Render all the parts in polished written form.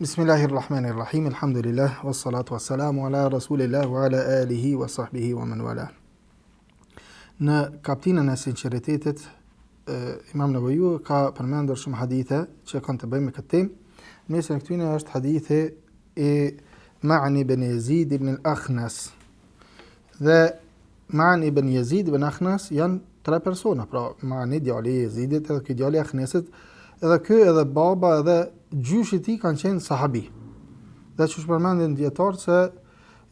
Bismillahirrahmanirrahim. Alhamdulillah wassalatu wassalamu ala rasulillah wa ala alihi wa sahbihi wa man wala. Në kaptinën e sinqeritetit Imam Neveviu ka përmendur shumë hadithe që kanë të bëjnë me këtë temë. Në mesin e këtyre është hadithi i Ma'an ibn Yazid ibn al-Akhnas. Dhe Ma'an ibn Yazid ibn Akhnas janë tre persona, pra Ma'ani djali i Yazidit edhe ky djali i Akhnasit, edhe ky edhe baba edhe gjyshi i tij kanë qenë sahabi. Dhe qysh përmendin dijetarët se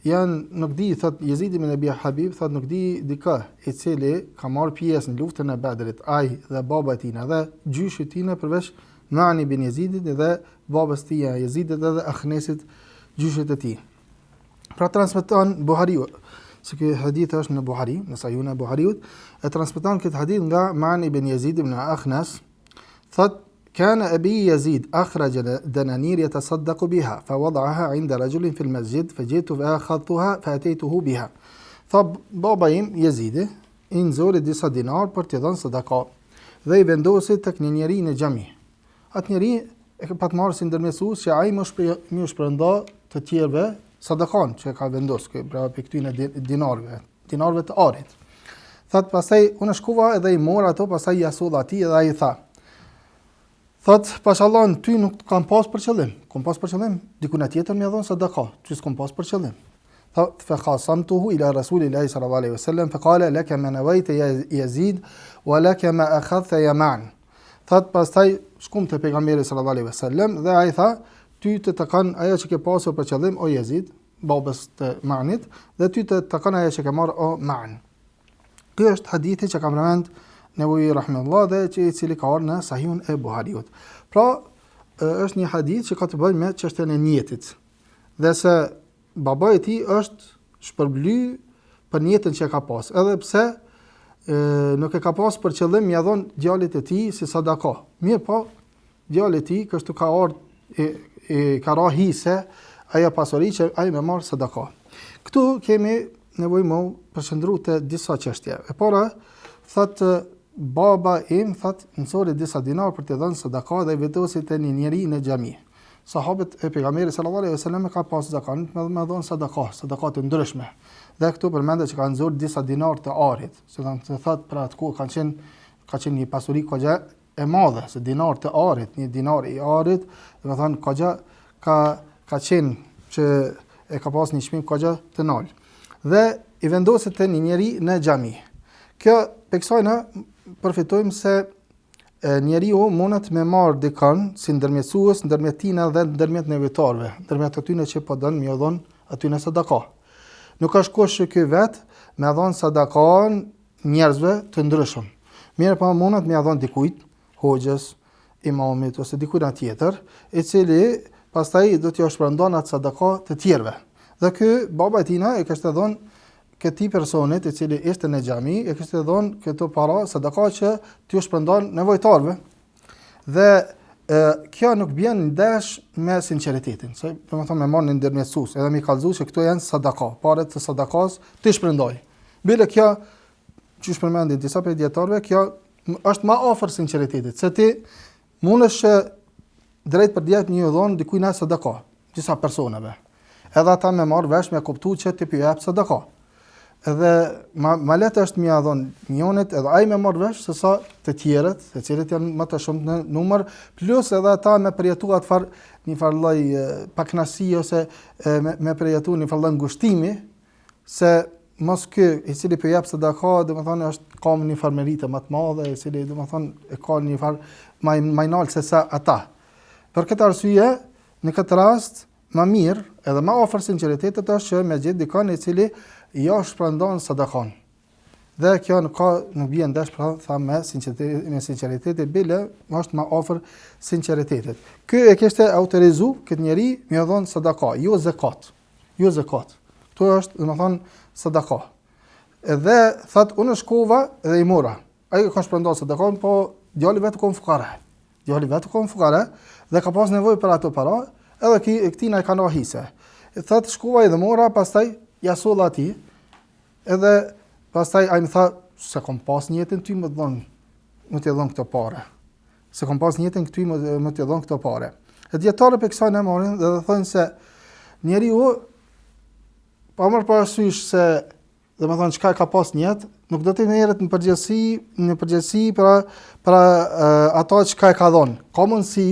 janë nuk di thot Jezid ibn Abi Habib thot nuk di dikë i cili ka marrë pjesë në luftën e Bedrit, ai dhe baba i tij dhe gjyshi i tij përveç Ma'an ibn Jezidit dhe babës tij Jezidit edhe Akhnesit gjyshit të tij. Pra transmeton Buhariu, se ky hadith është në Buhari, në Sahihun e Buhariut, e transmeton këtë hadith nga Ma'an ibn Jezid ibn Akhnas, thot Kana abi Yazid akhraj dananir yatasaddaqu biha fa wada'aha 'inda rajulin fi al-masjid fa ji'tu fa akhadhtuha fa ataytuhu biha. Tha baba im Jezidi i nxori disa dinar për t'i dhënë sadaka dhe i vendosi tek një njeri në xhami. Atë njeri e pat marrë si ndërmjetësues që ai me me shpërnda të tjerëve sadakan që e ka vendosur, kë, pra prej këtyre dinarëve, dinarëve të arit. Thot pastaj unë shkova edhe i mora ato, pastaj ia solla atij edhe ai tha. Thot pash Allahun ty nuk të kam pas për qëllim, kam pas për qëllim dikujt tjetër me dhon sadaka, ty s'kam pas për qëllim. Thot fa khasamtuhu ila rasulillahi sallallahu alaihi wasallam fa qala laka ma nawayta ya Yazid wa laka ma akhadhta ya Ma'an. Thot pastaj shkum te pejgamberi sallallahu alaihi wasallam dhe ai tha ty të takon ajo që ke pasur për qëllim o Jezid, babës të Manit, dhe ty të takon ajo që ke marrë o Man. Ky është hadithi që ka përmend Nevevi rahimehullah dhe që i cili ka ardhur në Sahihun e Buhariut. Pra është një hadith që ka të bëjë me çështjen e nijetit. Dhe se babai i tij është shpërbly për nijetin që e ka pas, edhe pse e, nuk e ka pas për qëllim me ia dhon djalit të tij si sadaka. Mirëpo, djalit të tij kështu ka ardhur i, i ka ra hise ajo pasuri që ai me marr sadaka. Këtu kemi nevojë me u përqendru te disa çështje. E para, thot baba im, thot, nxori disa dinar për të dhënë sadaka dhe i vendosi te një njeri në xhami. Sahabët e pejgamberit sallallahu alaihi wasallam ka pas zakon me me dhon sadaka, sadaka të ndryshme. Dhe këtu përmendet që kanë nxorë disa dinar të arit, se do të thotë për atë kohë kanë qenë ka qenë një pasuri goxha e madhe, se dinar të arit, një dinar i arit, domethënë goxha ka ka qenë që e ka pas një çmim goxha të nalë. Dhe i vendoset te një njeri në xhami. Kjo prej kësajna përfitojmë se njeriu mundet me marr dikon si ndërmjetësues ndërmjet tina dhe ndërmjet nevojtarëve, ndërmjet atyne që po don me ju dhon atyne sadaka. Nuk është kusht që ky vet me dhon sadakan njerëzve të ndryshëm. Mirëpo mundet me ia dhon dikujt, hoxhës, imamit ose dikujt tjetër, i cili pastaj do t'ju shpërndon atë sadaka të tjerëve. Dhe ky baba i tina e kishte dhon këtij personit i cili ishte në xhami, e kishte dhon këto para sadaka që t'ju shpërndon nevojtarëve. Dhe e, kjo nuk bjen ndesh me sinqeritetin, se domethënë me marrë një ndërmjetësues, edhe me i kallzu që këto janë sadaka, pare të sadakas t'i shpërndaj. Bile kjo qysh përmendin disa prej dijetarëve, kjo është më afër sinqeritetit, se ti mundesh që drejtpërdrejt me ju dhon dikujt sadaka, disa personave. Edhe ata me marr vesh me kuptu që ti po jep sadaka. Edhe ma, ma lehtë është me ia dhon njonit edhe ai me marr vesh se sa të tjerët, të cilët janë më të shumtë në numër, plus edhe ata me përjetu atë far një far lloj pakënaqësie ose e, me, me përjetu një far lloj ngushtimi se mos ky i cili po jep sadaka, domethënë është ka një far meritë më të madhe, i cili domethënë e ka një far më më nalt se sa ata. Për këtë arsye, në këtë rast, më mirë, edhe më afër sinqeritetit është që me gjet dikon i cili jo shpërndan sadakan. Dhe kjo nuk ka nuk bie ndesh pra tha me sinqeritet me sinqeritetit bile është më afër sinqeritetit. Ky e kishte autorizu këtë njeri me dhon sadaka, jo zekat. Jo zekat. Këtu është, domethënë, sadaka. Edhe thot unë shkova dhe i mora. Ai e ka shpërndarë sadakon, po djali vet u kon fukara. Djali vet u kon fukara dhe ka pas nevojë për ato para, edhe ki, këtina i kanë hise. E thot shkova dhe mora, pastaj ja solla atij. Edhe pastaj ai më tha s'e kom pas nijetin ty me të dhon, me të dhon këto pare. S'e kom pas nijetin ty me, me të dhon këto pare. E dijetarët prej kësaj e marrin dhe dhe thonë se njeriu pa marrë parasysh se domethënë çka ka pas nijet, nuk do të merret në përgjegjësi, në përgjegjësi për për ato çka e ka dhënë. Ka mundësi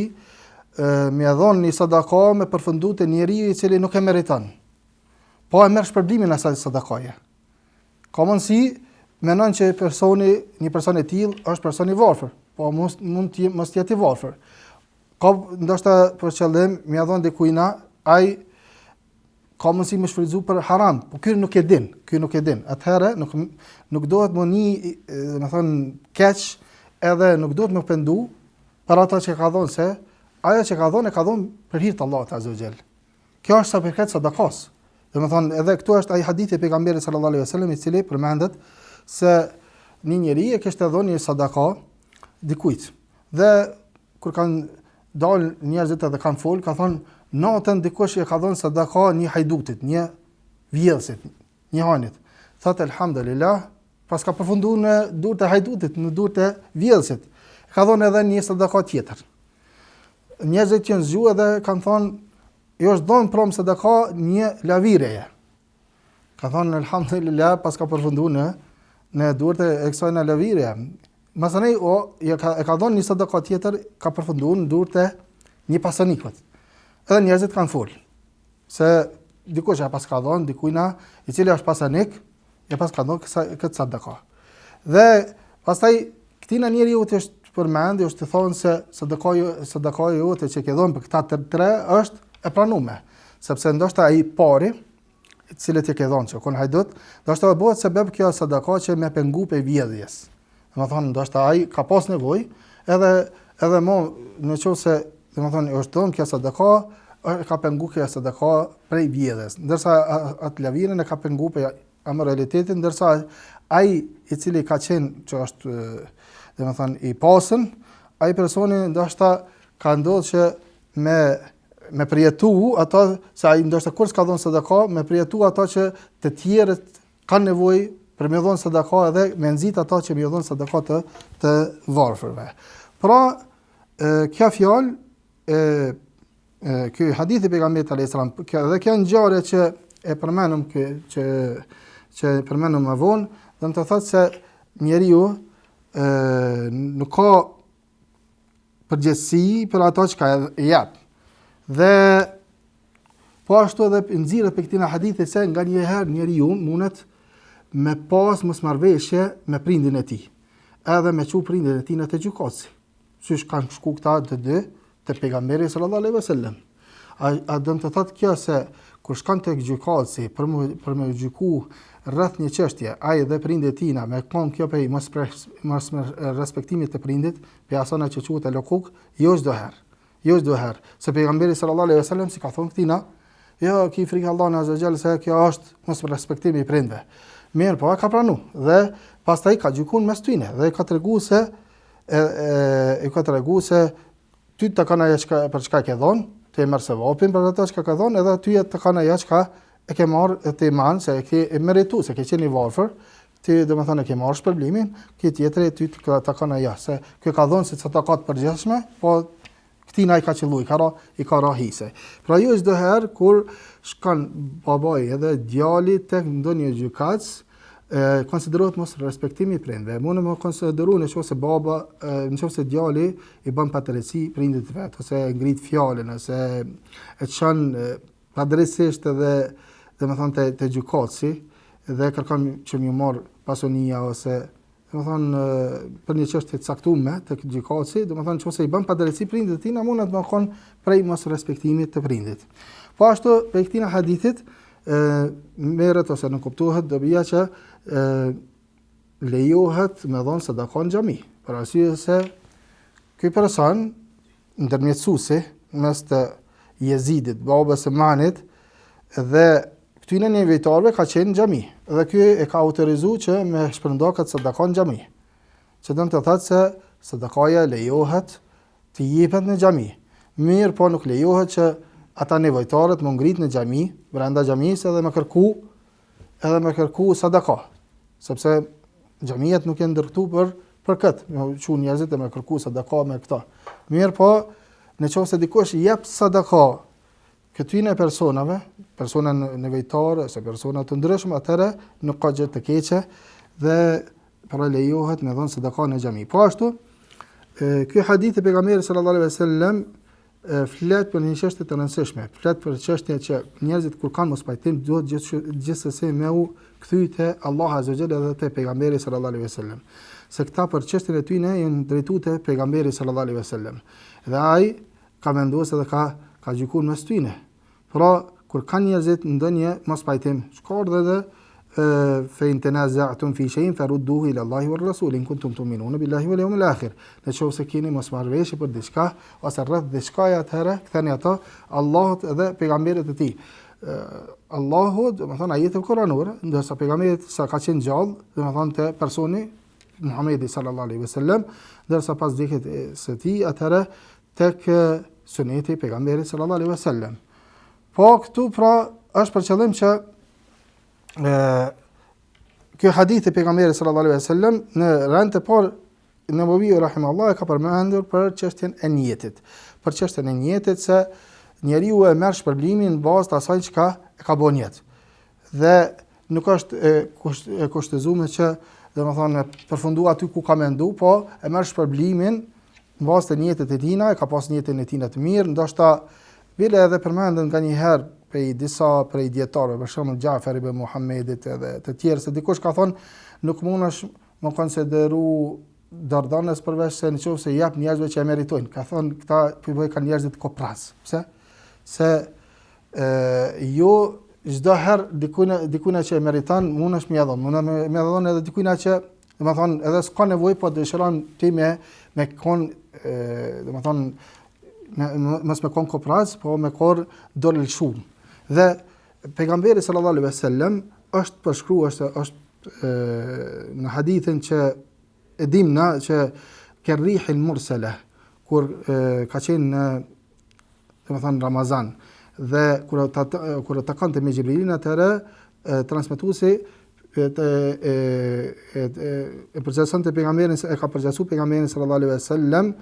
me e dhon një sadaka me përfundu te njeriu i cili nuk e meriton. Po e merr shpërblimin e asaj sadakaje. Ka mundësi menon që personi, një person i tillë është person i varfër, po mos mund të mos të jetë i varfër. Ka ndoshta për qëllim me ia dhon dikujna, ai ka mundësi me shfrytzu për haram, po ky nuk e din, ky nuk e din. Atëherë nuk nuk duhet me u ni, domethënë keq, edhe nuk duhet me u pendu për ato që ka dhënë se ajo që ka dhënë e ka dhënë për hir të Allahut azza wa jall. Kjo është sa i përket sadakas. Domethënë edhe këtu është ai hadithi i pejgamberit sallallahu alaihi wasallam i cili përmendet se një njeri e kishte dhënë një sadaka dikujt. Dhe kur kanë dalë njerëzit edhe kanë fol, ka thonë natën dikush e ka dhënë sadaka një hajdutit, një vjedhësit, një hajnit. Thotë elhamdulillah, paska përfundu në duart e hajdutit, në duart e vjedhësit. Ka dhënë edhe një sadaka tjetër. Njerëzit janë zgju edhe kanë thonë, i është dhënë prom sadaka një lavireje. Ka thonë, elhamdulillah, paska përfundu në, në duart e kësaj në lavireje. Masanej, o, e ka, e ka dhënë një sadaka tjetër, ka përfundu në duart e një pasanikut. Edhe njerëzit kanë folë. Se dikush e paska dhënë, dikujna, i cili është pasanik, e paska dhënë kësa, këtë sadaka. Dhe pastaj këtina njeriut është përmend, është thonë se sadakaja, sadakaja jote që ke dhënë për këta të tre është e pranume. Sepse ndoshta ai i pari, të cilit e ke dhënë që kon hajdut, ndoshta bëhet sebeb kjo sadaka që me pengu prej vjedhjes. Domethënë, ndoshta ai ka pas nevojë, edhe edhe mo në qoftë se, domethënë, është dhënë kjo sadaka, e ka pengu kjo sadaka prej vjedhjes. Ndërsa atë laviren e ka pengu prej amoralitetit, ndërsa ai i cili ka qenë që është, domethënë, i pasën, ai personi ndoshta ka ndodhur që me me përjetu ato se ai ndoshta kur s'ka dhënë sadaka, me përjetu ato që të tjerët kanë nevojë për me dhënë sadaka edhe me nxit ato që me dhënë sadaka të të varfërve. Pra, e, kjo fjalë e, e ky hadith i pejgamberit alayhis salam, kjo edhe kjo ngjarje që e përmendëm kë që që e përmendëm më vonë, do të thotë se njeriu ë nuk ka përgjegjësi për ato çka e jep. Dhe po ashtu edhe nxirret prej këtina hadithi se nganjëherë njeriu mundet me pas mosmarrëveshje me prindin e tij. Edhe me çu prindin e tij në te gjykatësi. Siç kanë shku këta të dy te pejgamberi sallallahu alaihi wasallam. A, a do të thotë kjo se kur shkon tek gjykatësi për me për me gjyku rreth një çështje, ai dhe prindi i tina me kon kjo prej mos mos respektimit të prindit, prej asaj që quhet el-ukuk, jo çdo herë. Jo çdo herë, se pejgamberi sallallahu alaihi wasallam s'i ka thonë këtina, jo ki frikë Allahun azza xhel se kjo është mos respektimi i prindve. Mirë, po e ka pranu dhe pastaj ka gjykuar mes tyne dhe ka tregu se e, e, e ka tregu se ty të takon ajo çka për çka ke dhon, ti e merr sevapin për ato çka ke dhon, edhe ty të takon ajo çka e ke marr e ti man se e ke e meritu se ke qenë i varfër, ti domethënë e ke marr shpërblimin, ky tjetri ty të takon ajo se ky ka dhon si sadaka të përgjithshme, po këtij na i ka qëllu, i ka ra, i ka ra hise. Pra jo çdo herë kur shkon babai edhe djali tek ndonjë gjykatës, e konsiderohet mos respektimi i prindve. Mund me konsideru në qoftë se baba, në qoftë se djali i bën padrejtësi prindit të vet ose e ngrit fjalën ose e çon padrejtësisht edhe domethënë te te gjykatësi dhe kërkon që me iu marr pasunia ose domethënë për një çështje të caktuar tek gjykatësi, domethënë nëse i bën padrejtësi prindit të tij, mundet me kon prej mos respektimit të prindit. Po ashtu prej këtij hadithit ë merret ose nënkuptohet dobia që ë lejohet me dhon sadaka në xhami, për arsye se ky person ndërmjetësuesi mes të Jezidit, babës së Manit dhe këtyre nevojtarëve ka qenë në xhami dhe ky e ka autorizu që me shpërnda këtë sadaka në xhami. Që do të thotë se sadakaja lejohet të jepet në xhami. Mirë, po nuk lejohet që ata nevojtarët me u ngrit në xhami, brenda xhamisë edhe me kërku edhe me kërku sadaka, sepse xhamiat nuk janë ndërtu për për këtë, me çu njerëzit e me kërku sadaka me këta. Mirë po, Në qoftë se dikush jep sadaka këtyne personave, persona nevojtarë ose persona të ndryshëm, atëherë nuk ka gjë të keqe dhe pra lejohet me dhënë sadaka në xhami. Po ashtu, ky hadith i pejgamberit sallallahu alaihi wasallam flet për një çështje të rëndësishme, flet për çështje që njerëzit kur kanë mospajtim duhet gjithsesi me u kthy te Allahu azza xhel edhe te pejgamberi sallallahu alaihi wasallam. Se këta për çështjen e tyre janë drejtu te pejgamberi sallallahu alaihi wasallam. Dhe ai ka vendosur edhe ka ka gjykuar mes tyre. Pra, kur kanë njerëzit ndonjë mospajtim, çka ardh edhe fe in tenaza'tum fi shay'in farudduhu ila Allahi war rasul in kuntum tu'minuna billahi wal yawmil akhir. Në qoftë se keni mosmarrëveshje për diçka ose rreth diçka atëherë ktheni ato Allahut dhe pejgamberit të tij. Allahu, domethënë ajetet kuranore, ndërsa pejgamberi sa ka qenë gjallë, domethënë te personi Muhamedi sallallahu alaihi wasallam, ndërsa pas vdekjes së tij atëherë tek suneti i pejgamberit sallallahu alaihi wasallam. Po këtu pra është për qëllim që ë ky hadith i pejgamberit sallallahu alaihi wasallam në rend të parë Neveviu rahimahullah e ka përmendur për çështjen e nijetit. Për çështjen e nijetit se njeriu e merr shpërblimin në bazë të asaj çka e ka bo nijet. Dhe nuk është e, kusht, e kushtëzuar që domethënë me përfundu aty ku ka mendu, po e merr shpërblimin në bazë të nijetit të tina, e ka pas nijetin e tina të mirë, ndoshta bile edhe përmenden nganjëherë prej disa prej dijetarëve, për shembull Xhafer ibn Muhammedit edhe të tjerë, se dikush ka thonë nuk mundesh me konsideru dorëdhënës përveç se në qoftë se jep njerëzve që e meritojnë. Ka thonë këta po i bëjkan njerëzit koprrac. Pse? Se e, jo çdo herë dikujna dikujna që e meriton mundesh me ia dhon, mundesh me ia dhon edhe dikujna që Domethënë, edhe s'ka nevojë, po dëshiron ti me, me kon, domethënë, me, mos me kon koprrac, po me kon dorëlëshum. Dhe pejgamberi sallallahu alaihi wasallam është përshkru, është, është e, në hadithin që e dim na që kerrihil mursele, kur e, ka qenë në domethënë Ramazan, dhe kur ta kur e takonte me Xhibrilin atëherë transmetuesi e e e e, e përgjasonte pejgamberin e ka përgjasu pejgamberin sallallahu alaihi wasallam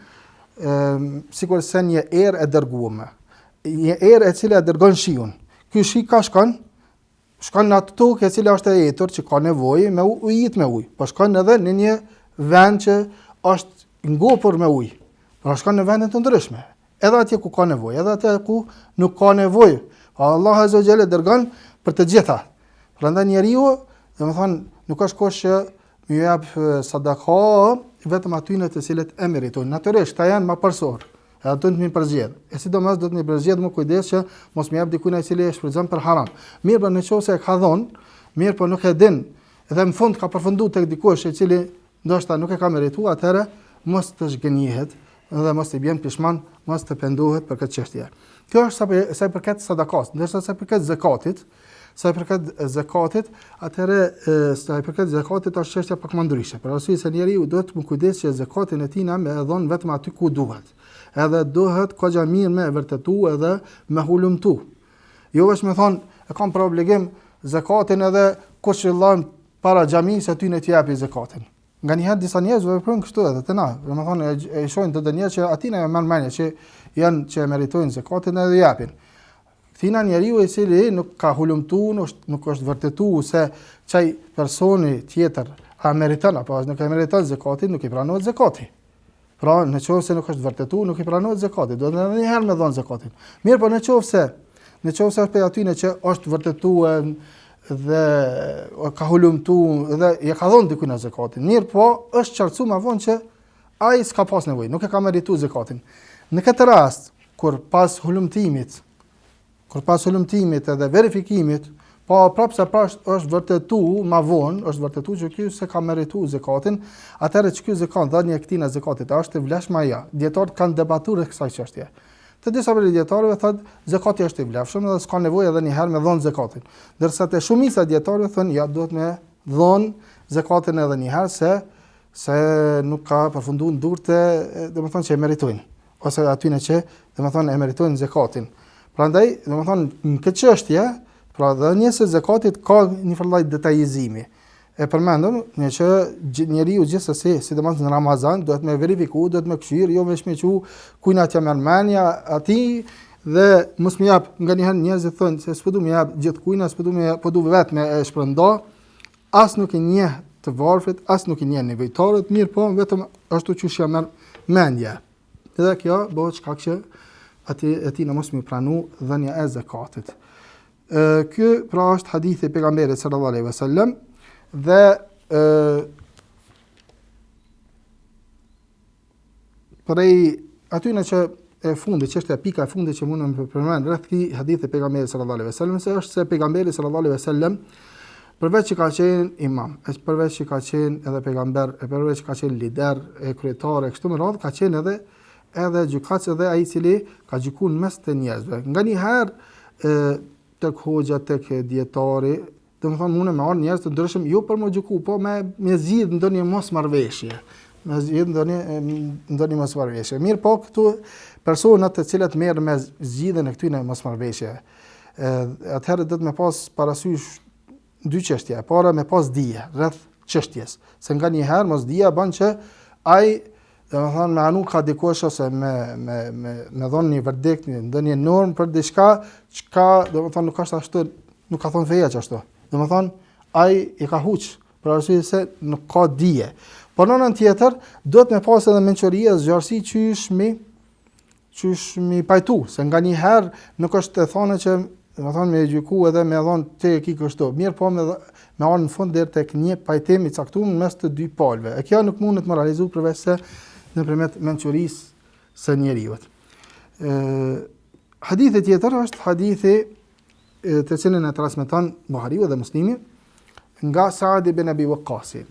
sikurse një erë e dërguar. Një erë e cila e dërgon shiun. Ky shi ka shkon shkon në atë tokë e cila është e etur që ka nevojë me ujit me ujë, po shkon edhe në një vend që është ngopur me ujë. Pra shkon në vende të ndryshme. Edhe atje ku ka nevojë, edhe atje ku nuk ka nevojë. Po Allah Azza wa Jalla dërgon për të gjitha. Prandaj njeriu, domethënë, nuk është kush që me jap sadaka vetëm atyne të cilët e meritojnë. Natyrisht, këta janë më parësor. Edhe duhet me përzgjedh. E sidomos duhet me përzgjedh me kujdes që mos me jap dikujt i cili e shfrytëzon për haram. Mirë, po në qoftë se e ka dhon, mirë, po nuk e din. Edhe në fund ka përfundu tek dikush i cili ndoshta nuk e ka meritu, atëherë mos të zhgënjehet dhe mos të bjen pishman, mos të pendohet për këtë çështje. Kjo është sa për, sa i përket sadakas, ndërsa sa i përket zekatit, sa i përket zekatit, atëherë sa i përket zekatit është çështja pak më ndryshe. Për arsye se njeriu duhet me u kujdes që zekatin e tij me e dhon vetëm aty ku duhet. Edhe duhet goxha mirë me e vërtetu edhe me hulumtu. Jo veç me thon e kam për obligim zekatin edhe kush e lan para xhamisë aty t'i japi zekatin. Nganjëherë disa njerëz veprojnë kështu edhe te na, domethënë e, e shohin do njerëz që aty na e merr mendja që janë që e meritojnë zekatin edhe japin. Këtina njeriu i cili nuk ka hulumtu, nuk, nuk është vërtetu se qaj personi tjetër a meriton apo nuk e meriton zekatin, nuk i pranohet zekati. Pra, në qoftë se nuk është vërtetu, nuk i pranohet zekati, duhet edhe një herë me dhonë zekatin. Mirë, po në qoftë se, në qoftë se është prej atyne që është vërtetu dhe ka hulumtu dhe ja ka dhonë dikujna zekatin. Mirë, po është qartësu ma vonë që ai s'ka pas nevojë, nuk e ka meritu zekatin. Në këtë rast, kur pas hulumtimit, kur pas hulumtimit edhe verifikimit, po prapë se prapë është vërtetu ma vonë, është vërtetu që ky s'e ka meritu zekatin, atëherë që ky zekat, dhënia e këtina zekatit, a është e vlefshme a jo. Dijetarët kanë debatuar rreth kësaj çështje. Te disa prej dijetarëve thotë zekati është i vlefshëm dhe s'ka nevojë edhe një herë me dhon zekatin. Ndërsa te shumica e dijetarëve thonë ja duhet me dhon zekatin edhe një herë se se nuk ka përfunduar në durë të, domethënë që e meritojnë ose atyne që, domethënë, e meritojnë zekatin. Prandaj, domethënë, në këtë çështje, pra dhënies së zekatit ka një farë lloj detajizimi. E përmendëm ne që njeriu gjithsesi, sidomos në Ramazan, duhet me verifiku, duhet me kqyr, jo veç me çu kujna t'ja merr mendja atij dhe mos me jap, nganjëherë njerëzit thonë se s'po du me jap gjithë kujna, s'po du me po du vetë me e shpërnda, as nuk i njeh të varfrit, as nuk i njeh nevojtarët, mirëpo vetëm ashtu qysh ja merr mendja. Dhe kjo bëhet shkak që atij atij në mos me pranu dhënia e zekatit. Ky pra është hadithi i pejgamberit sallallahu alaihi wasallam dhe ë prej atyne që e fundit që është e pika e fundit që mundem të përmend rreth këtij hadithi të pejgamberit sallallahu alaihi wasallam se është se pejgamberi sallallahu alaihi wasallam përveç që ka qenë imam, e përveç që ka qenë edhe pejgamber, e përveç që ka qenë lider e kryetar e kështu me radhë, ka qenë edhe edhe gjykatës edhe ai i cili ka gjykuar në mes të njerëzve. Nganjëherë ë tek hoxha tek dietari, domethonë mundën me ardhë njerëz të ndryshëm jo për me gjyku, po me me zgjidh ndonjë mosmarrëveshje, me zgjidh ndonjë ndonjë mosmarrëveshje. Mirëpo këtu personat të cilët merren me zgjidhjen e këtyre mosmarrëveshjeve, ë atëherë duhet me pas parasysh dy çështje. E para me pas dije rreth çështjes, se nganjëherë mosdija bën që ai domethonë me anu ka dikush ose me me me me dhon një verdikt, një ndonjë normë për diçka çka domethonë nuk është ashtu, nuk ka thonë feja qashtu. Domethonë ai i ka huq për arsye se nuk ka dije. Por në anën tjetër, duhet me pas edhe mençuri e zgjuarsi qysh mi qysh mi pajtu, se nganjëherë nuk është e thonë që domethonë me gjyku edhe me thonë ti e ki kështu. Mirëpo me, me ardhë në fund deri tek një pajtim i caktuar në mes të dy palëve. E kjo nuk mundet me realizu përveç se nëpërmjet mençurisë së njeriut. Ë hadithi tjetër është hadithi të cilin e transmeton Buhariu dhe Muslimi nga Saad ibn Abi Waqqasi.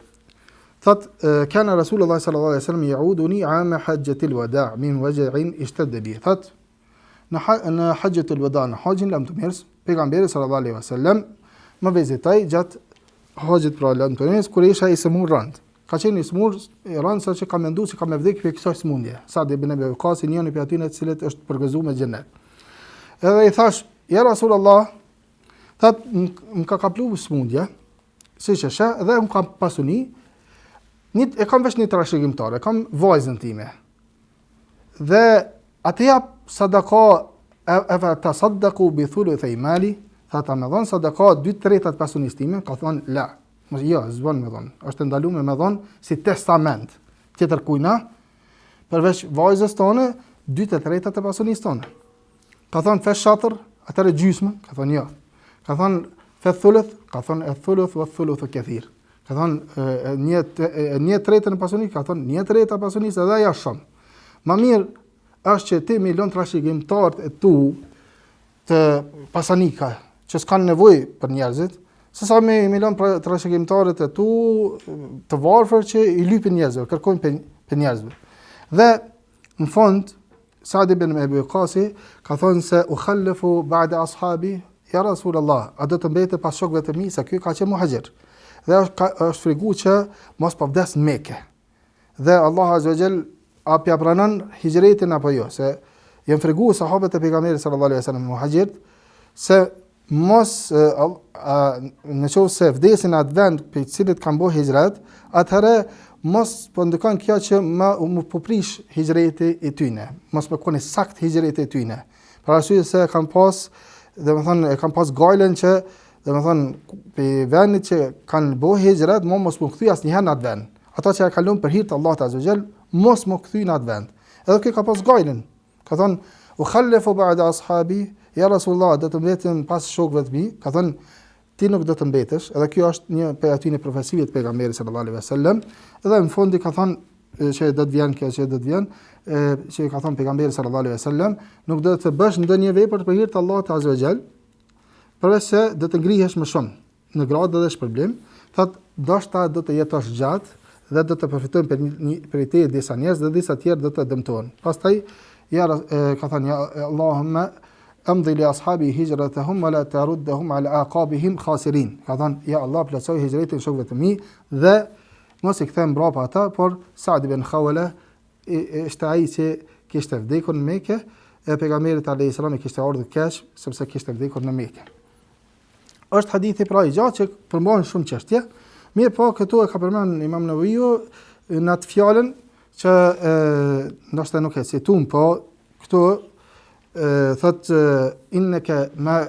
Thot kana Rasulullah sallallahu alaihi wasallam yauduni am hajjatil wada min waj'in ishtadda bi. Thot në në hajjatul wada në haxhin lamtumirës, pejgamberi sallallahu alaihi wasallam më vizitoi gjatë haxhit pra lamtumirës kur isha i sëmur rënd. Ka qenë i sëmur rënd sa që ka menduar se ka me vdek prej kësaj sëmundje. Saad ibn Abi Waqqas njëri prej atyre të cilët është përgëzuar me xhenet. Edhe i thash, ja Rasulullah, thot më ka kaplu sëmundja, siç e sheh, dhe unë kam pasuni, një, e kam veç një trashëgimtare, e kam vajzën time. Dhe a të jap sadaka, e, e etasaddaku bi thuluthej mali, tha a me dhonë sadaka dy tretat pasunisë time, ka thonë la, mos, jo, s'bon me dhonë, është e ndalume me dhonë si testament, tjetër kujna, përveç vajzës tone, dy të tretat e pasunisë tone. Ka thonë fe shatër, atëherë gjysmën, ka thonë jo. Ka thonë fe thuluth, ka thonë e thuluth ve thuluthu kethir. Ka thonë një, një tretën e pasunisë, ka thonë një treta e pasunisë edhe ajo shumë. Ma mirë është që ti me i lon trashëgimtarët e tu të pasanika, që s'kanë nevojë për njerëzit, se sa me, me i lon trashëgimtarët e tu të varfër që i lypin njerëzve, kërkojnë për, për njerëzve. Dhe në fund, Sa'd ibn Abi Waqqasi ka thënë se ukhallifu ba'da ashabi ja Rasulullah, a do të mbetem pas shokëve të mi se ky ka qenë muhaxhir. Dhe është ka, është frigu që mos po vdes në Mekë. Dhe Allahu azza wa jall a pja pranon hixhretin apo jo, se janë frigu sahabët e pejgamberit sallallahu alaihi wasallam muhaxhirt se mos a, në qoftë se vdesin atë vend prej të cilit kanë bërë hixhret, atëherë mos po ndikon kjo që më më po prish hixhreti i tyne, mos me kon i sakt hixhreti i tyne. Për arsye se kanë pas, domethënë e kanë pas gajlen që domethënë prej vendit që kanë bërë hixhret, mo mos m'u kthy asnjëherë në atë vend. Ata që e kanë lënë për hir të Allahut azza xhel, mos m'u kthy në atë vend. Edhe ky ka pas gajlen, Ka thënë, "Ukhallifu ba'da ashabi, ja Rasulullah, do të mbetem pas shokëve të mi." Ka thënë, ti nuk do të mbetesh, edhe kjo është një prej atyre profecive të pejgamberit sallallahu alaihi wasallam, edhe në fund i ka thënë që do të vjen kjo që do të vjen, e, që i ka thënë pejgamberi sallallahu alaihi wasallam, nuk do të bësh ndonjë vepër për hir të Allahut azza wa jall, përveç se do të ngrihesh më shumë. në gradë dhe shpërblim, thotë ndoshta do të jetosh gjatë dhe do të përfitojnë për një prej teje disa njerëz dhe disa tjerë do të dëmtohen. Pastaj ja e, ka thënë ja Allahumma amdi li ashabi hijratahum wa la taruddahum ala aqabihim khasirin. Ka thënë ja Allah plotësoj hixhretin shokëve të mi dhe mos i kthe mbrapa ata, por Sa'd ibn Khawla ishte ai që kishte vdekur në Mekë, e pejgamberit alayhis salam i kishte ardhur keq sepse kishte vdekur në Mekë. Është hadithi pra i gjatë që përmban shumë çështje. Mirëpo, këtu e ka përmend Imam Neveviu në atë fjalën që e, ndoshta nuk e citum, po këtu e, thot inneke ma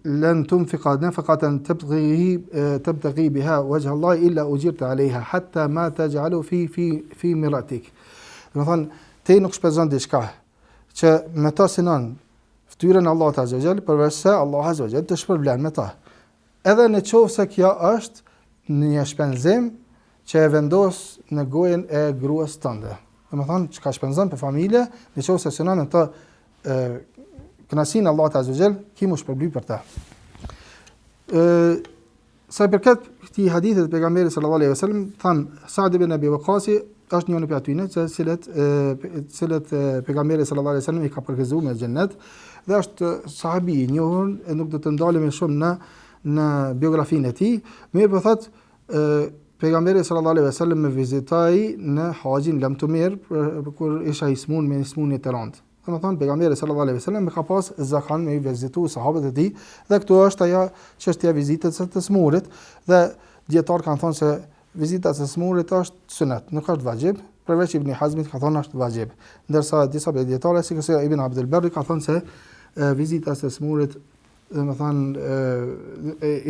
len tunfika nefekaten tebtegi tebtegi biha wajh Allah illa uxhirte alejha hatta ma texhalu fi fi fi imraatik. Domethonë, ti nuk shpenzon diçka që me ta synon fytyrën e Allahut azza wa jall, përveç se Allahu azza wa jall të shpërblen me ta. Edhe në qoftë se kjo është një shpenzim që e vendos në gojën e gruas tënde. Domethonë, çka shpenzon për familje, në qoftë se synon me të kënaqësinë e Allahut azza wa jall, ki m'u shpërbly për ta. Ë sa i përket këtij hadithi të pejgamberit sallallahu alaihi wasallam, thamë Sa'd ibn Abi Waqqasi është njëri prej atyre të cilët të cilët pejgamberi sallallahu alaihi wasallam i ka përgëzuar me xhennet dhe është sahabi i njohur e nuk do të ndalemi shumë në në biografinë e tij, mirëpo thotë pejgamberi sallallahu alaihi wasallam më vizitoi në haxhin lamtumirë kur isha i smun me një smunje të rëndë. Domethënë pejgamberi sallallahu alaihi wasallam e ka pas zakon me i vizitu sahabët e tij dhe këtu është ajo çështja e vizitës së të smurit dhe dijetarët kanë thonë se vizita e të smurit është sunet, nuk është vaxhib, përveç Ibn Hazmit ka thonë është vaxhib. Ndërsa disa prej dijetarëve sikurse Ibn Abdul Barri ka thonë se e, vizita e të smurit domethënë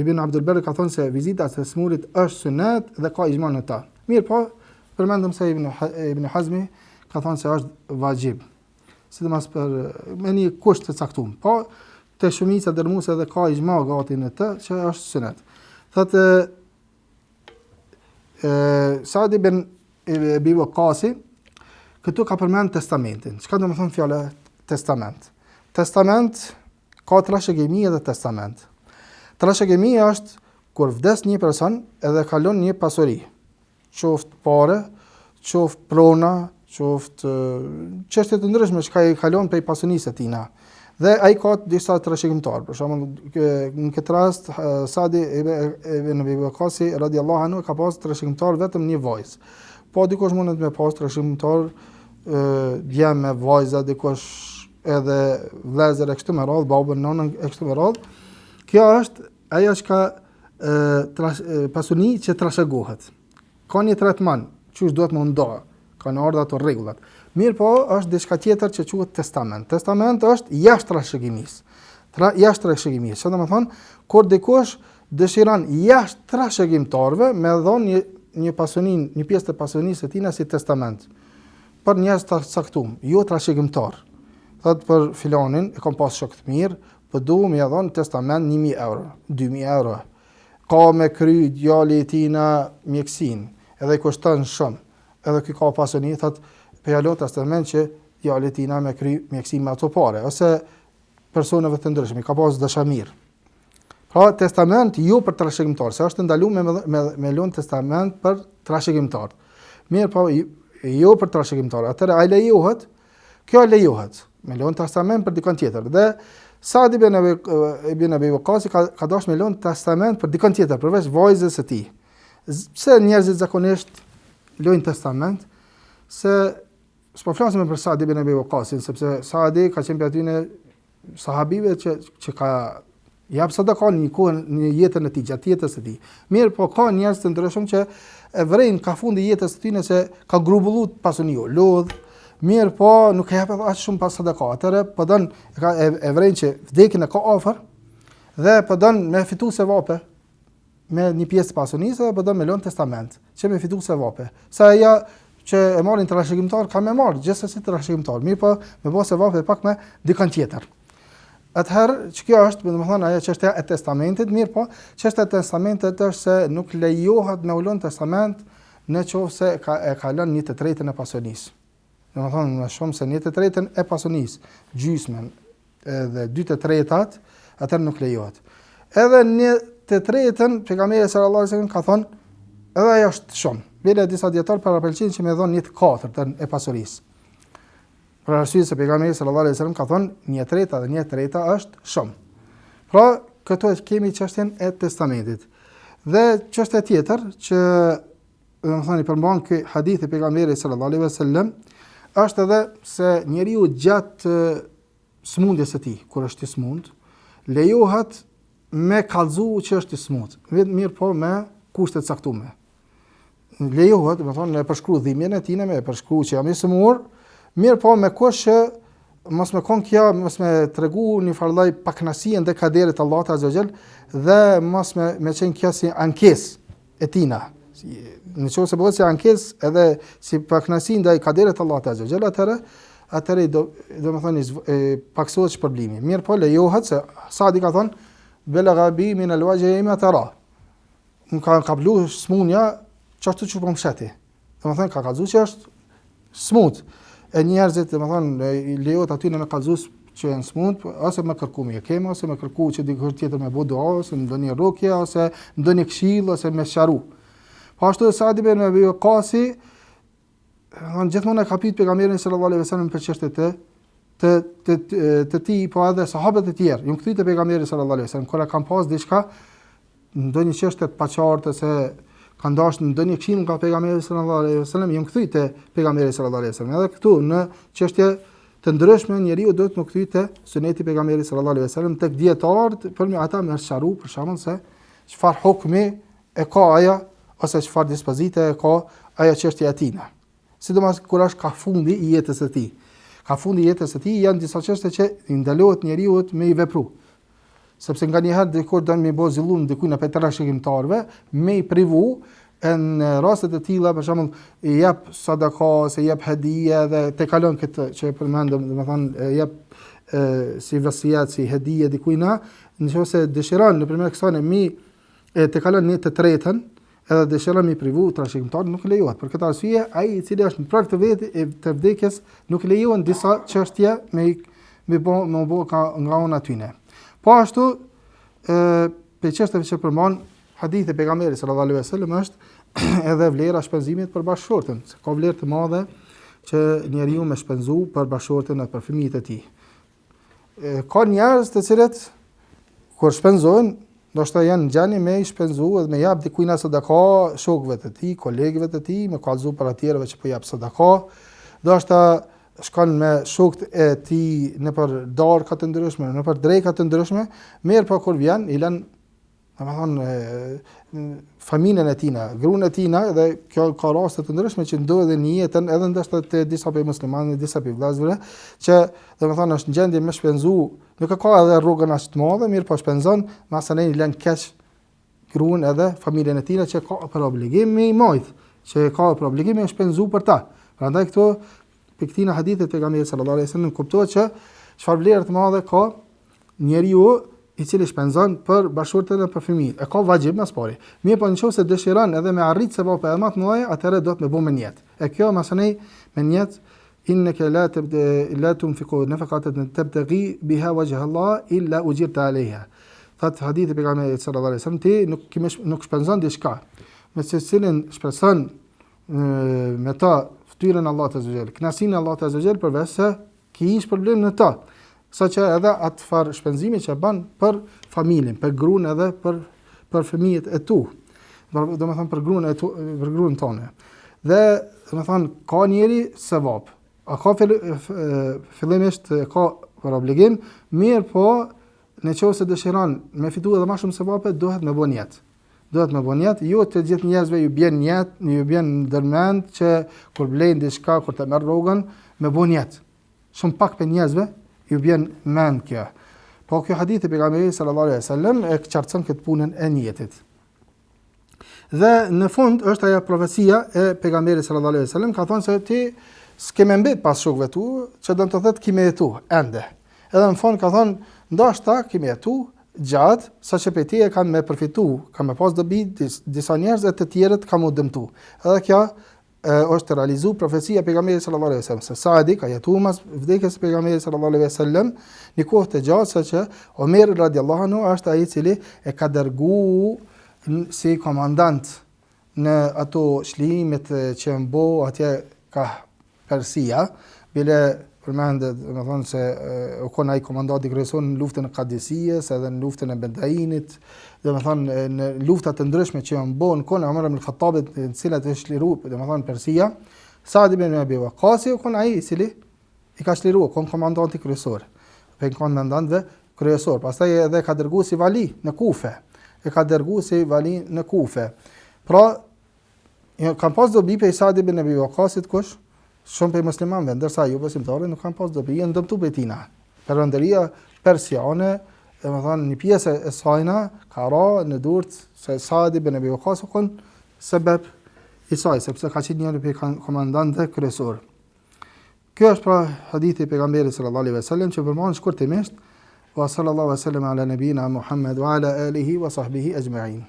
Ibn Abdul Barri ka thonë se vizita e të smurit është sunet dhe ka ixhma në ta. Mirëpo, përmendëm se Ibn, Ibn Hazmi ka thonë se është vaxhib. Sidomos për me një kusht të caktuar. Po te shumica dërmuese edhe ka ixhma gati në të që është sunet. Thotë e Sa'd ibn Ebi Waqqasi këtu ka përmend testamentin. Çka do të thonë fjala testament? Testament ka trashëgimi edhe testament. Trashëgimi është kur vdes një person edhe ka lon një pasuri, qoftë pare, qoftë prona, qoftë çështje të ndryshme çka i ka lon prej pasunisë së tina. Dhe ai ka disa trashëgimtar, për shembull në këtë rast Sadi ibn Abi Waqqasi radiallahu anhu ka pas trashëgimtar vetëm një vajzë. Po dikush mundet me pas trashëgimtar djem e vajza, dikush edhe vëllezër e kështu me radhë, babën, nënën e kështu me radhë. Kjo është ajo çka e, trash, e, pasuni që trashëgohet. Ka një tretman, qysh duhet me u nda, kanë ardhur ato rregullat. Mirëpo, është diçka tjetër që quhet testament. Testament është jashtë trashëgimisë. Tra, jashtë trashëgimisë. Që domethonë, kur dikush dëshiron jashtë trashëgimtarëve me dhonë një, një pasuni, një pjesë të pasunisë së tina si testament. Për njerëz të caktum, jo trashëgimtar. Thotë për filanin, e kam pas shok të mirë, po du me ia dhonë testament 1000 euro, 2000 euro. Ka me kry djali i tina mjekësin, edhe i kushton shumë, edhe ky ka pasuni, thotë, po ia lo testament që djali i tina me kry mjekësin me ato pare, ose personave të ndryshëm, i ka pas dashamirë. Pra, testament jo për trashëgimtar, se është ndalu me, me, me lon testament për trashëgimtar. Mirëpo, jo për trashëgimtar. Atëherë, a lejohet, kjo lejohet, me lon testament për dikon tjetër. Dhe, Sa'd ibn Abi, ibn Abi Waqqasi ka, ka dash me lon testament për dikon tjetër, përveç vajzës së tij. Pse njerëzit zakonisht lojnë testament? Se, s'po flasim për Sa'd ibn Abi Waqqasin, sepse Sa'di ka qenë prej atyne sahabive që që ka jap sadaka në një kohë në jetën e tij, gjatë jetës së tij. Mirëpo ka njerëz të ndryshëm që e vrejnë ka fundi i jetës së tyre se ka grumbullu pasuni u lodh, mirëpo nuk e jap edhe aq shumë pas sadaka. Atëherë po don e ka e, e vrejnë që vdekjen e ka afër dhe po don me fitu sevape me një pjesë të pasunisë dhe po don me lënë testament, që me fitu sevape. Se ajo që e marrin trashëgimtar, ka me marrë, gjithsesi trashëgimtar, mirëpo me bo sevape pak me dikën tjetër. Atëherë, që kjo është, domethënë, ajo çështja e testamentit, mirëpo, çështja e testamentit është se nuk lejohet me u lënë testament në qoftë se ka, e ka lënë një të tretën e pasunisë. Domethënë, më shumë se një të tretën e pasunisë, gjysmën edhe dy të tretat, atëherë nuk lejohet. Edhe një të tretën, pejgamberi sallallahu alajhi wasallam ka thonë, edhe ajo është shumë. Bile disa dijetarë parapëlqejnë që me dhonë një të katërtën e pasurisë. Për arsye se pejgamberi sallallahu alajhi wasallam ka thonë, një e treta dhe një e treta është shumë. Pra, këtu e kemi çështjen e testamentit. Dhe çështja tjetër që domethënë i përmban ky hadith i pejgamberit sallallahu alaihi wasallam, është edhe se njeriu gjatë smundjes së tij, kur është i smund, lejohet me kallzu që është i smut. Vetë mirëpo me kushte të caktume. Lejohet, domethonë, me përshkru dhimbjen e tina, me përshkru që jam i sëmur, mirëpo me kusht që mos me kon kjo, mos me tregu një farë lloj pakënaqësie ndaj kaderit të Allahut azza xhel dhe mos me me qenë kjo si ankesë e tina. Si, në qoftë se bëhet si ankesë edhe si pakënaqësi ndaj kaderit të Allahut azza xhel, atëherë atëherë do domethonë paksohet shpërblimi. Mirëpo lejohet se Sadi ka thonë belagha bi min al-waj'i ma tara. Më ka kaplu smunja qashtu që po më sheh ti. Domethonë ka kallzu që është smut. E njerëzit, domethonë, lejohet atyne me kallzu që janë smut, ose me kërku mjekim, ose me kërku që dikush tjetër me bo dua, ose ndonjë rukje, ose ndonjë këshillë, ose me sqaru. Po ashtu Sa'd ibn Abi Waqqasi, Domethënë gjithmonë e ka pyet pejgamberin sallallahu alaihi wasallam për çështje të të të të, të tij, po edhe sahabët e tjerë, janë kthy te pejgamberi sallallahu alaihi wasallam kur e kanë pas diçka ndonjë çështje të paqartë se kanë dashur ndonjë këshillë nga pejgamberi sallallahu alaihi wasallam, janë kthy te pejgamberi sallallahu alaihi wasallam. Edhe këtu në çështje të ndryshme njeriu duhet me u kthy te suneti i pejgamberit sallallahu alaihi wasallam tek dijetarët për me ata me sqaru për shembull se çfarë hukmi e ka ajo ose çfarë dispozite e ka ajo çështja e tina. Sidomos kur është ka fundi i jetës së tij. Ka fundi i jetës së tij janë disa çështje që i ndalohet njeriut me i vepru. Sepse nganjëherë dikush don me i bo zullum dikujt prej trashëgimtarëve, me i privu e në raste të tilla, për shembull, i jep sadaka ose i jep hedije dhe te kalon këtë që e përmendëm, domethënë e jep e, si vasijet, si hedije dikujna, nëse dëshiron nëpërmjet kësaj me e te kalon një të tretën, edhe dëshiron me i privu trashëgimtarët, nuk lejohet. Për këtë arsye, ai i cili është në prag të vetë të vdekjes, nuk lejohen disa çështje me me bo me bo ka nga ona tyne. Po ashtu ë prej çështjeve që përmban hadithi i pejgamberit sallallahu alaihi wasallam është edhe vlera e shpenzimit për bashkëshorten, se ka vlerë të madhe që njeriu me shpenzu për bashkëshorten dhe për fëmijët e tij. Ka njerëz të cilët kur shpenzojnë, ndoshta janë në gjendje me i shpenzu edhe me jap dikujna sadaka shokëve të tij, kolegëve të tij, me kallzu para tjerëve që po jap sadaka. Ndoshta shkon me shokët e tij nëpër darka të ndryshme, nëpër dreka të ndryshme, mirëpo kur vjen i lën Domethënë, familjen e tina, gruan e tina, dhe kjo ka raste të ndryshme që ndodhin në jetën edhe ndoshta te disa prej muslimanëve, disa prej vëllezërve, që domethënë është në gjendje me shpenzu, nuk e ka edhe rrogën aq të madhe, mirëpo shpenzon, masanej i lën keq gruan edhe familjen e tina që ka për obligim me i majt, që ka për obligim me shpenzu për ta. Prandaj këto prej këtina hadithe të pejgamberit sallallahu alaihi wasallam kuptohet që çfarë vlerë të madhe ka njeriu i cili shpenzon për bashkëshorten dhe për fëmijët. E ka vaxhib më së pari. Mirëpo në qoftë se dëshiron edhe me arrit sevape edhe më të mëdha, atëherë duhet me bo me nijet. E kjo masanej me nijet inneke la tabda la tunfiqu nafaqatan tabtaghi biha wajha Allah illa ujirta alejha. Thot hadithi i pejgamberit sallallahu alaihi wasallam ti nuk kemi nuk shpenzon diçka me të cilin shpreson me ta fytyrën e Allahut azza xhel, kënaqësinë e Allahut azza xhel përveç se ki shpërblim në ta. Sa që edhe atë farë shpenzimi që bën për familjen, për gruan edhe për për fëmijët e tu. Domethënë për gruan e tu, për gruan tonë. Dhe domethënë ka njeri sevap. A ka fillimisht ka për obligim, mirëpo në qoftë se dëshiron me fitu edhe më shumë sevape, duhet me bo nijet. Duhet me bo nijet, jo të gjithë njerëzve ju bjen nijet, ju bjen ndërmend që kur blejnë diçka, kur të merr rrogën, me bo nijet. Shumë pak prej njerëzve ju bjen mend kjo. Po kjo hadith i pejgamberit sallallahu alaihi wasallam e qartëson këtë punën e nijetit. Dhe në fund është ajo profecia e pejgamberit sallallahu alaihi wasallam ka thënë se ti s'ke me mbet pas shokëve tu, që do të thotë ki me jetu ende. Edhe në fund ka thënë ndoshta ki me jetu gjatë, sa që prej teje kanë me përfitu, kanë me pas dobi disa njerëz e të tjerët kanë m'u dëmtu. Edhe kjo e, është realizu profecia e pejgamberit sallallahu alaihi wasallam, se Saadi ka jetu mas vdekjes së pejgamberit sallallahu alaihi wasallam një kohë të gjatë sa që Omer radiallahu anhu është ai i cili e ka dërgu si komandant në ato çlirimet që janë bo atje ka Persia, bile përmendet, domethënë se u kon ai komandanti kryesor në luftën e Kadisijes edhe në luftën e Bedainit, domethënë në lufta të ndryshme që janë bo në kohën e Omer ibn Khattabit, në të cilat është çliru, domethënë Persia, Saad ibn Abi Waqqasi u kon ai i cili i ka çliru, u kon komandanti kryesor, prej komandantëve kryesor. Pastaj edhe ka dërgu si vali në Kufe. E ka dërgu si vali në Kufe. Pra, jo, kanë pas dobi prej Sad ibn Abi Waqasit kush? Shumë prej muslimanëve, ndërsa jo besimtarët nuk kanë pas dobi, janë dëmtu prej tina. Perandoria persiane, domethënë një pjesë e sajna ka ra në durt se Sad ibn Abi Waqas u kon sebeb i saj, sepse ka qenë njëri prej komandantëve kryesor. Kjo është pra hadithi i pejgamberit sallallahu alaihi wasallam që përmban shkurtimisht wa sallallahu wasallam ala nabina Muhammad wa ala alihi wa sahbihi ajma'in.